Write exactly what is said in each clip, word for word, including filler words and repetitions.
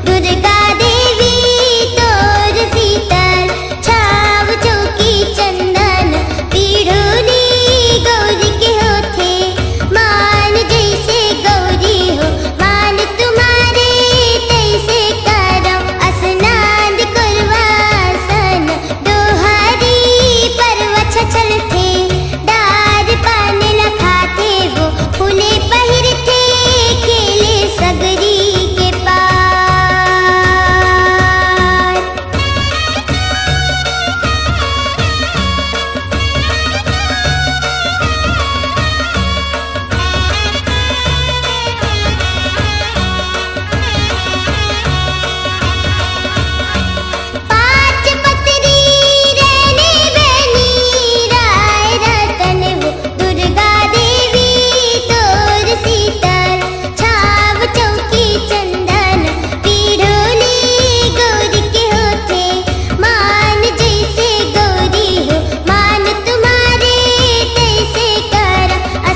दुर्गा देवी तोर शीतल छाव चौकी चंदन पीढ़ुनी गौरी के होथे। मान जैसे गौरी हो मान तुम्हारे तैसे करम। स्नान करवासन डोहरी परवछ चलथे। डार पान लखाथे वो फूले पहिरथे खेले सगरी के पार। पाँच पतरी रहने बनी राय रतन वो दुर्गा देवी तोर शीतल छाव चौकी चंदन पीढ़ोली गौरी के होथे। मान जैसे गौरी हो मान तुम्हारे तैसे कर।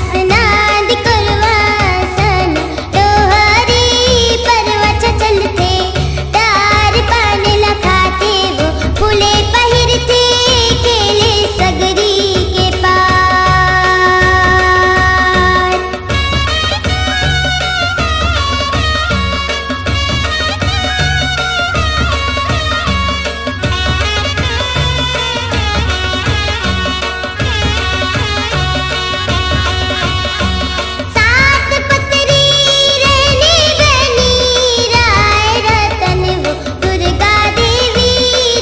स्नान करवासन डोहरी परवछ चलथे। डार पान लखाथे वो फूले पहिरथे खेले सगरी के पार। सात पतरी रहने बनी राय रतन वो दुर्गा देवी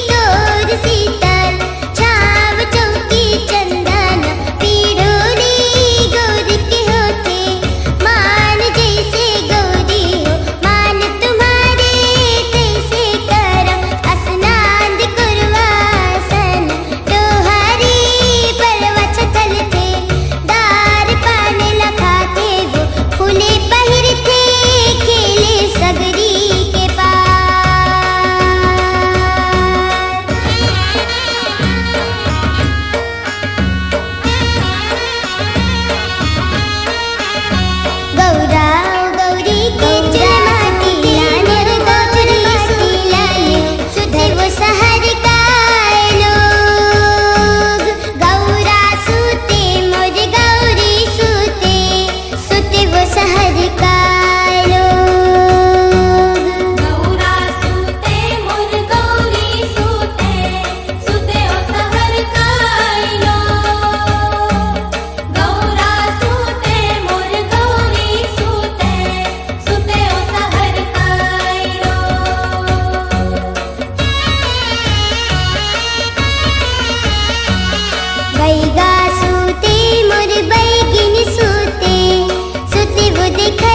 तोर शीतल छाव चौकी चंदन पीढ़ोली गौरी के होथे। मान जैसे गौरी हो मान तुम्हारे तैसे करम। स्नान करवासन डोहरी परवछ चलथे। डार पान लखाथे वो फूले पहिरथे खेले सगरी के पार। गौरा गौरी के चलमाटी लाने रे गौरी सुती लाने सुते वो शहर का लोग। गौरा सुते मोर गौरी सुते सुते वो शहर का लोग। गौरा सुते मोर गौरी सुते सुते वो शहर का लोग। गौरा सुते मोर गौरी सुते सुते वो शहर का लोग। बैगा सुते मोर बैगिन सुते सुते वो देखे